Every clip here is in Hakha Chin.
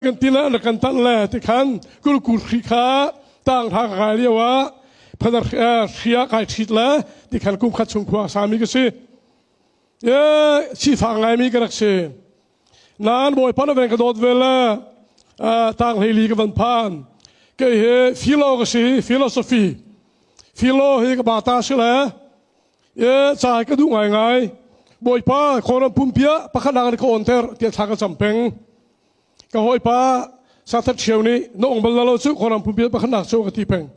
Kan ti le kan tan le ti khan kulku hri kha tang hra ka kai lio ah phadar hria kai ṭhit le ti khan kum khat chung khua sami ka si. E sifak ngaimi ka rak si. Nan bawipa na ven ka dawt ve le tang hleili ka van phan. Kei hi philo ka si, philosophy. Philo hi ka bata si le e ca ka duh ngaingai. Bawipa kawlram pumpia pakhat nak ka on ter tiah thla ka cam peng. Ka hawipa Sathat Ṭhio nih na ong bal la lo cu Kawlram pumpi pakhatnak cu ka ti peng.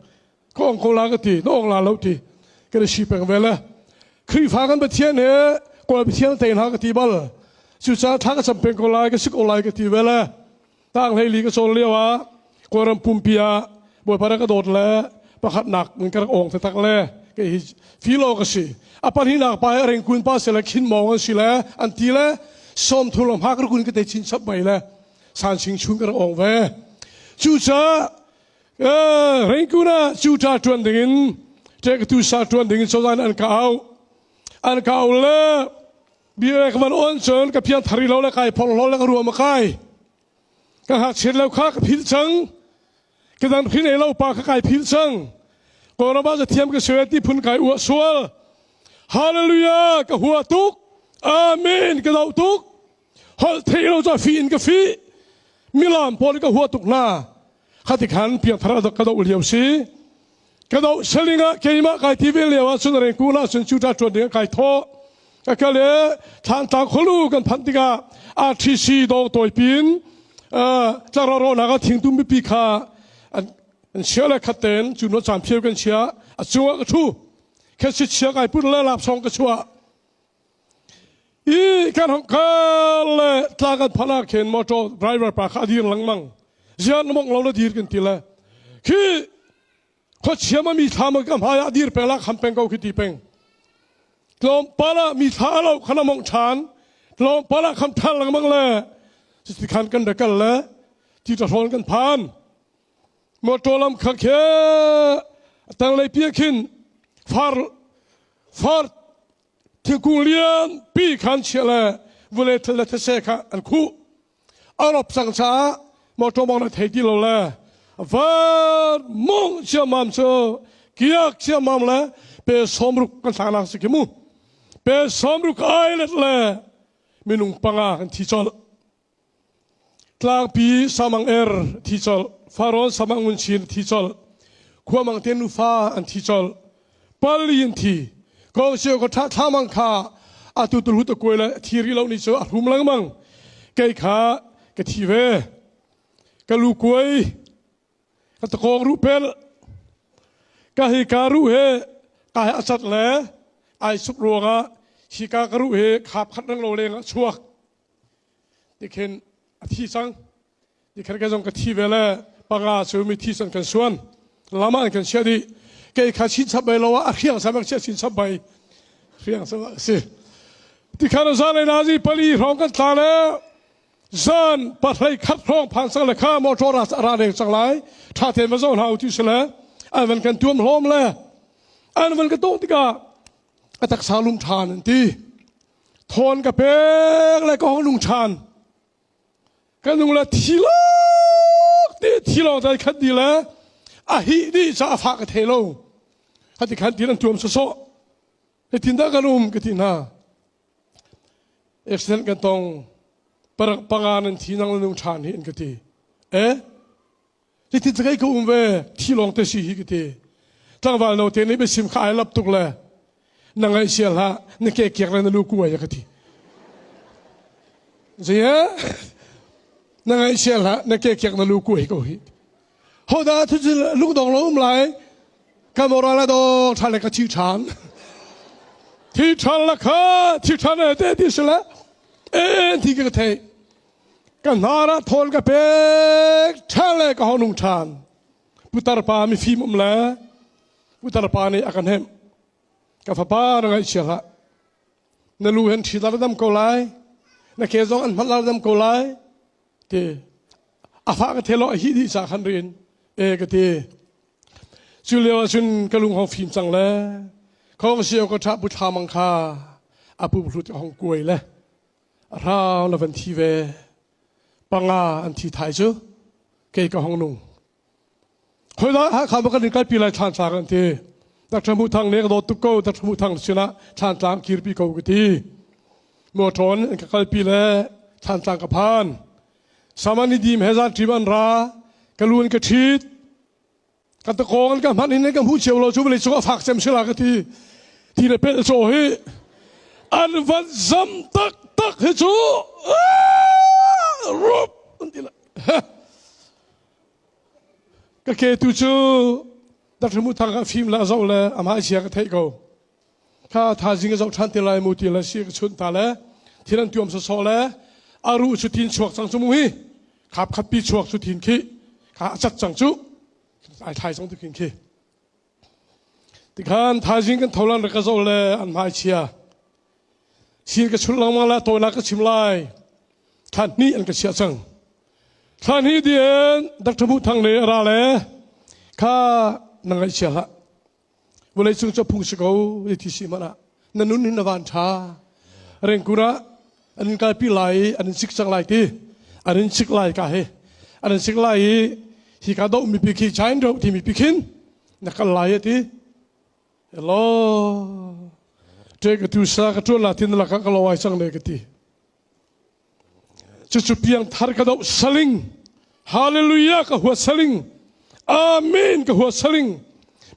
Ka ong ko la ka ti, na ong la lo ti. Ka si peng ve le. Khrihfa kan Pathian he Kawl Pathian tei hna ka ti bal. Cucaah thla ka cam peng ko lai, ka si ko lai ka ti ve le. Tang hlei li ka cawn lio ah Kawlram pumpi ah Bawipa rak ka dawt le pakhatnak in ka rak ong taktak le kei hi filo ka si. A pahnihnak pa hi a rengkun pa si le khin mawng an si le an ti le sawm thum lam hak rakun ka te chin chap mai le san sing chung ka rak ong ve. Cucaah rengkun ah cu ṭa ṭuan dingin ṭekatu sa ṭuan dingin cozah an ka au. An ka au le bia ka van on cun ka piang thari lo le kai phor lo le ka ruam a kai. Ka ngakchiat lo kha ka philh cang. Ka dang hrin ei lo pa kha kai philh cang. Kawlram ah zathiam ka si ti phun kai uah sual. Hallelujah ka hua tuk. Amen ka doh tuk. Holh theih lo ca fi in ka fi. Milam pawl ka hua tuk hna. Khati khan piangthar ka doh lio si. Ka doh seling ah keimah kai ti ve lio ah cun rengkun ah cun cuta ṭuan ding ah kai thawh. Ka kal i Thlantlang khualu kan phanh tikah RTC dawng tawi pin tlarrawhnak ah thingtum mipi kha an chia le khat tein cu no caan phiu kan chia a cungah ka ṭhu khetsi chia kai put le lapsong ka chuah i kan hong kal le tla kan phanh ah khin motor driver pa kha a dir lengmang zian mong lo na dir kan ti le khi khuachia ma mi thla ma ka hmai ah dir peng la kham peng ko khi ti peng tlawmpal ah mi thla lo khana mong ṭhan tlawmpal ah kham ṭhan lengmang le cuti khan kan ra kal le ti ṭahrawn kan phan motor lam kha khe tanglei pi khin far far thingkung lian pi khan chia le vawlei thil le these kha an khuh a rop cang caah motor mong na thei ti lo le van mong ciammam cu kiak ciammam le pe sawmruk kan thlaknak si khi mu pe sawmruk ai let le minung panga kan thi colh tlangpi samang er thi colh faron samang ngun chin thi colh khuamang te nufa an thi colh pali an thi kong sio ka tha thlamang kha atu tu lut kuai le thi ri lo ni cu a hrum lengmang kei kha ka thi ve ka lu kuai ka takong ru pel ka hi ka ru he ka he achat le ai sup ruangah hi ka ka ru he khap khat reng lo leng ah chuak tikhin a thi cang Nikhat ka zong ka thi ve le panga cu mi thi san kan suan lama an kan chia dih kei kha chin chap bai lo ah a hriang sam chia chin chap bai hriang sam si tikhan zan le nazi pali hrawng kan tla le zan pahlei khat hrawng phan sang le kha motor ra ra reng cang lai tha ten va zo hna u ti si le an van kan tuam hlawm le an van ka tong tikah a taksa lum than an ti thawn ka pek le ka hong lung than Kan nung le thi lawng ti thi lawng dai khat di le a hi dih ca a fah ka thei lo. Hati khan tin an tuam sawsawh. Hitin dah kan um ka ti hna. Accident kan tong panga nan thi nang nung ṭhan hi an ka ti. Eh? Hitin cakei ka um ve thi lawng te si hi ka ti. Tlangval no te nih biasim kha ai lap tuk le na ngaih sia hlah na ke kiak le na lu kuai ka ti. Zei na ngaih sia hlah na ke kiak na lu kuai ko hi. Hodah thu cu lungdong lo um lai ka moral a dong ṭhan le ka thi ṭhan. Thi ṭhan la kha thi ṭhan te ti si le en thi ka thei. Ka hnar ah thawl ka pek ṭhan le ka hong nung ṭhan. Putar pa mifim um le putar pa nih a ka hnemh. Ka fapa na ngaihchia hlah. Na lu hen ṭhi lar dam ko lai. Na ke zong an hmat lar dam ko lai. Ti a fa ka thelo a hi dih ca khan rin e ka ti. Cu lio ah cun ka lung hong fim cang le khong sio ka ṭha pu thla mang kha a pu hlut ka hong kuai le a rau la van thi ve. Panga an thi thai cu kei ka hong nung. Khoidah Hakha ma kan in kalpi lai Thlantlang an ti. Dr. Hmuh Thang nih ka dawt tuk ko Dr. Hmuh Thang sinah Thlantlang kirpi ko ka ti. Motor in ka kalpi le Thlantlang ka phan. Samani dim he zan ṭim an ra ka lu in ka ṭhit. Ka takawng an ka hman in ka hmu cio lo cu vawlei cung a fak cem sila ka ti. Ti le pel caw hi an van zam taktak hi cu rup an ti la. Ka ke tu cu Dr. Mu Thang ka fim la zoh le amah chia ka theih ko. Kha thazing ka zoh ṭhan te lai mu ti le si ka chunh ta le thil an tuam sawsawh le aru cu tin chuak cang cu mu hi khap khat pi chuak cu thin khi kha a cat cang cu ai thlai cang tu khin khi tikhan thaizing kan tholan rak ka zoh le an hmai chia sin ka chulh lengmang le tawinak ka chim lai thlan hnih an ka chiah cang thlan hnih dien Dr. Mu Thang le ra le kha na ngaihchia hlah vawlei cung cu phung si ko ti si hmanh ah na nun hin na van ṭha rengkur ah an in kalpi lai i an in sik cang lai ti an in sik lai ka hi an in sik lai i hi ka doh mipi khi China doh ti mipi khin na kal lai ti hello ṭe ka tu sa ka ṭuan la tin la ka ka lo ai cang le ka ti Cucu piangthar ka doh saling. Hallelujah ka hua saling. Amen ka hua saling.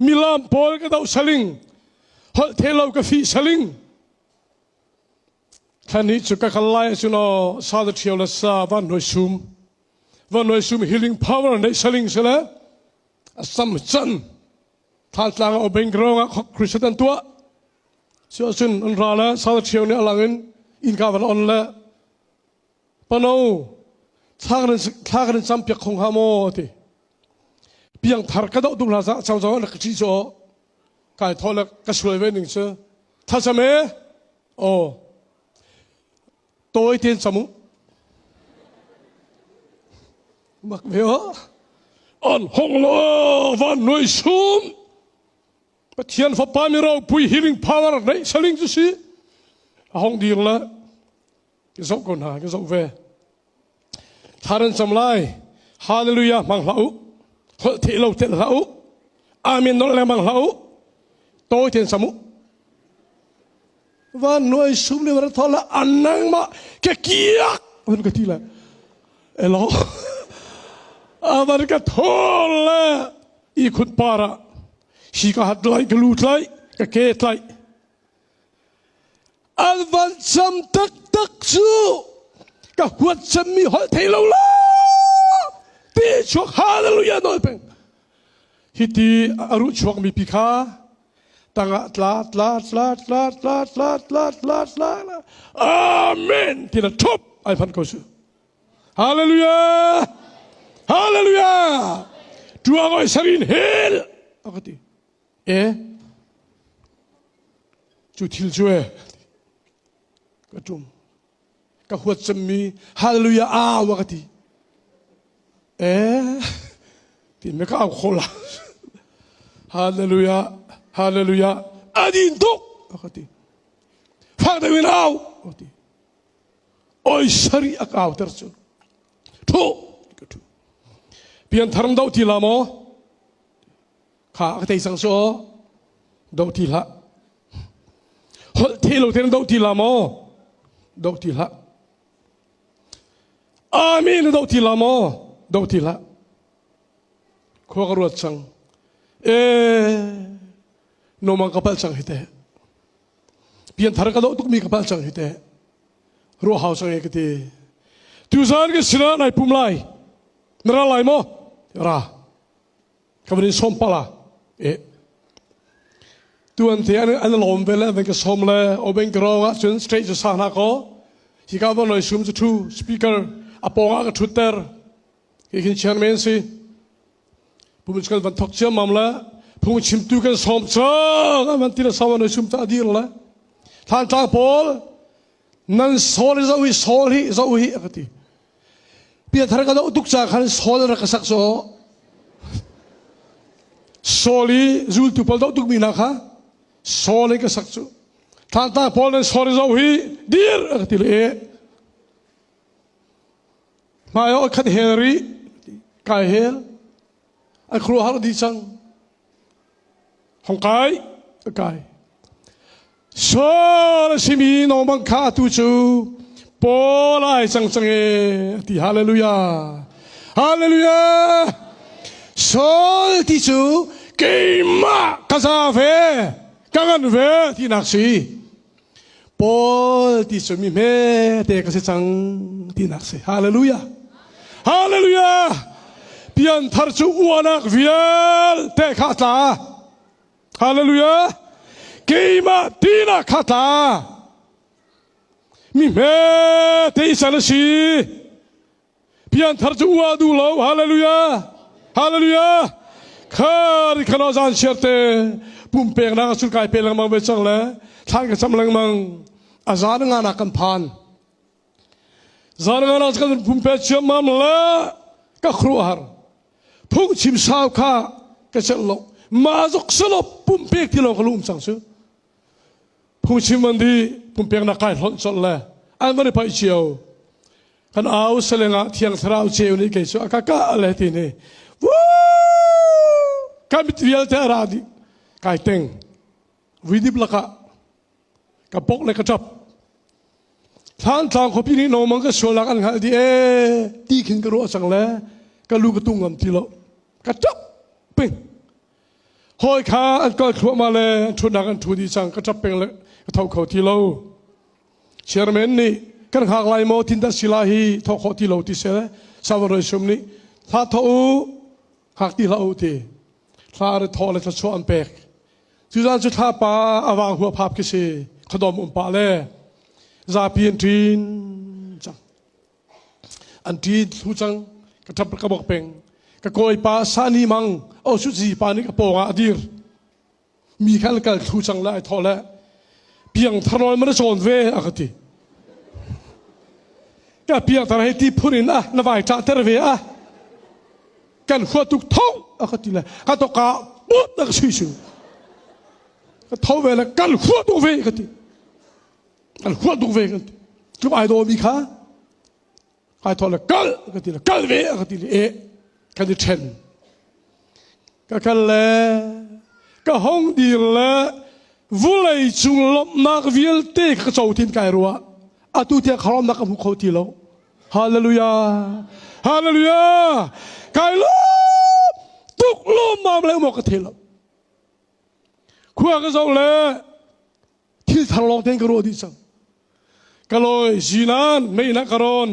Milam pawl ka doh saling. Holh thelo ka fih saling. Thlan hi cu ka kal lai ahcun aw sa da ṭhio le sa van hnuai sum. Van hnuai sum healing power neih saling sile a sam can. Thantlang ah obeng grong ah Christian an tuah. Si ahcun an ra le sal ṭhio nih a lang in innka van on le pano thla kan in cam piak khong ha maw ti piang thar ka doh tum hla sa chang chang rak ṭi cu kai thaw le ka sual ve ning cu thlacam e aw tawi ten cam u mak ve o on hong lo van nuai sum Pathian Fapa mi ropui healing power neih saling cu si a hong dir le ka zoh ko hna ka zoh ve thla nan cam lai hallelujah hmang hlah u holh theh lo telh hlah u amen nolh lengmang hlah u tawi ten cam u van nuai sum le van thol la anang ma ke kiak van ka ti la elo avan ka thol le i khut para hi ka hat lai ka lu tlai ka ke tlai an van cam taktak cu ka huat cemmi holh thei lo la ti chuak hallelujah nawl peng hiti a ruh chuak mi pi kha tangah tla tla tla tla tla tla tla tla tla amen ti la thup ai phan ko su Hallelujah! Hallelujah! Tuang oi sarin hel a ka ti. E cu thil cu e ka tum ka huat cemmi hallelujah au a ka ti. E ti me ka au kho la. Hallelujah! Hallelujah! Adin tuk a ka ti. Fak deuh in au a ti. Oi sari a kauter cu thu ka thu pianthar do ti la maw kha ka tei sang so do ti hlah holh the lo ten do ti la maw do ti hlah amen do ti la maw do ti hlah khua ka ruat cang e nomang ka pal cang hi te pianthar ka doh tukmi ka palh cang hi teh ruah hau cang e ka ti tuzan ka sinah nai pum lai na ra lai maw ra ka van in sawm pala e tuan te an an lawm ve le an ka sawm le obeng ka ah cun straight cu sang hna ko hi ka von loi sum cu thu speaker a pawng ah ka thutter hi khin chairman si Pumchal van thok ciammam le phungchimtu kan sawm cang an van ti le sawm an sum ta dir le Thantlang pawl nan sawl hi zoh hi sawl hi zoh hi a ka ti piathar ka doh tuk ca khan sawl rak ka sak so sawl i zultu pawl doh tuk mi hna kha sawl i ka sak cu Thantlang pawl nan sawl hi zoh hi dir a ka ti le e. Hmai ah khat hel rih kai hel an khuaruahhar dih cang. Hong kai kai. Saul a simi nongmang kha atu cu Paul ai cang cang e ti hallelujah. Hallelujah. Saul ti cu keimah ka za ve ka ngan ve tinak si. Paul ti cu mi hme te ka si cang tinak si. Hallelujah. Hallelujah. Pianthar cu uanak vialte kha tla. Hallelujah. Keimah tinak kha tla. Mi hme te i can a si. Pianthar cu ua duh lo. Hallelujah. Hallelujah. Khar khano zan siar te pumpeknak a sul kai pe lengmang ve cang le thlan ka cam lengmang a zan nga nak kan phan. Zan nga nak kan pumpe chiam mam le ka khru har. Phung chim sau kha ka cel lo. Ma zok salo pumpek ti lo ka lum cang su. Phungchim an di pumpeknak kai hlonh colh le an van i paih cio. Kan au saleng ah Thiang Thlarau ceu nih kei cu a ka kah le ti ni. Ka mit vialte a ra dih. Kai teng. Vidip lakah ka pok le ka ṭap. Thlantlang khuapi nih nomang ka sualnak an hngalh dih ee ti khin ka ruah cang le ka lu ka tung ngam ti lo. Ka ṭap ping. Hawi kha an kal thluahmah le an ṭhutnak an ṭhu dih cang ka ṭap peng le ka tho kho ti lo. Chairman nih kan hngak lai maw tin dah sila hi thawh khawh ti lo ti seh Salvador Sum nih hlah thawh u hngak ti hlah u ti thla re thawh le thluachuah an pek. Cuzan cu thlapa awang hua phap khi si khuadawm um pah le zapi an ṭin cang. An ṭin thlu cang ka ṭap ka bok peng. Ka kawipa Sani Mang Osuzi pa nih ka pawng ah a dir. Mi kha an kal thlu cang le ai thawh le piang thar nawl man a cawn ve a ka ti. Ka piang thar hei ti phun in a na vai ṭah ter ve a kan hua tuk tho a ka ti le ka toka put a ka sui su. Ka tho ve le kan hua tuk ve ka ti. Kan hua tuk ve ka ti. Tluk ai daw mi kha kai thawh le kal ka ti le kal ve a ka ti le e kan i ṭhen. Ka kal le ka hong dir le vulei cung lawmhnak vialte ka co tin kai ruah. Atu tiang kharawmnak ka hmu kho ti lo. Hallelujah. Hallelujah. Kai lawm tuk lawmmam le um awk ka thei lo. Khua ka zoh le thil thar lawng tein ka ruah dih cang. Ka lawi zinan meinak ka rawn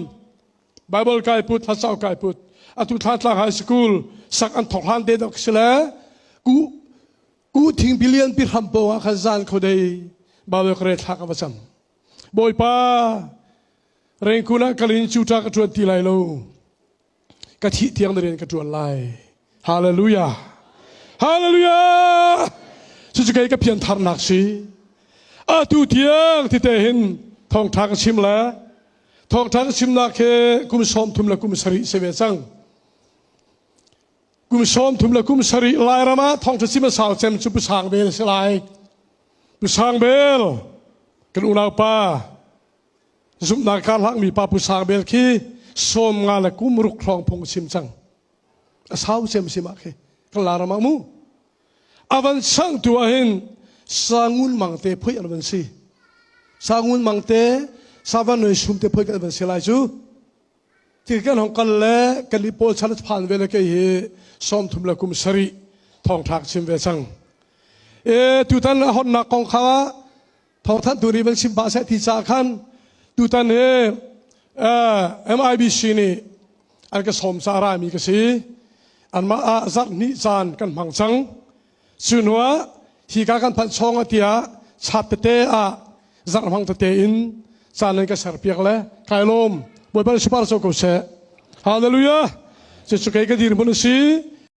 Bible kai put hlasau kai put atu thla high school sak an thok hlan te dok si le ku ku thing billion pi hram po ah khan zan kho dei Bible ka re thla ka va cam Bawipa rengkun ah kalin cu ta ka tuan ti lai lo ka thih tiang na rian ka ṭuan lai. Hallelujah. Hallelujah. Cucu kei ka pian tharnak si. Atu tiang tite hin thawngṭha ka chim le thawngṭha ka chimnak he kum 30 le kum 7 si ve cang. Kum 30 le kum 7 Lairam ah thawngṭha chim a sau cem cu Pu Sang Bel si lai. Pu Sang Bel kan unaupa Zumhnak karhlangmi pa Pu Sang Bel khi 50 le kum ruk hrawng phung chim cang. A sau cem sim ah khi kan la ram ah mu. Avan sang tu ah hin sangun mang te phoi an van si. Sangun mang te savan noi sum te phoi kan van si lai cu. Ti kan hong kal le kan i pawl chan phan ve le kei hi 30 le kum 7 thawngthak chim ve cang. E tutan a honnak kong kha Thawngthanhtu nih van chim pah seh ti caah khan tutan hi MIBC nih an ka sawm caah rami ka si. Anmah ah zarh hnih caan kan hmang cang. Cu hnu ah hika kan phanh chawng ah tiah chap tete ah zarh hmang tete in caan an ka serpiak le kai lawm. Bawipa nih supar co ko seh. Hallelujah. Cucu kei ka dirhmun a si.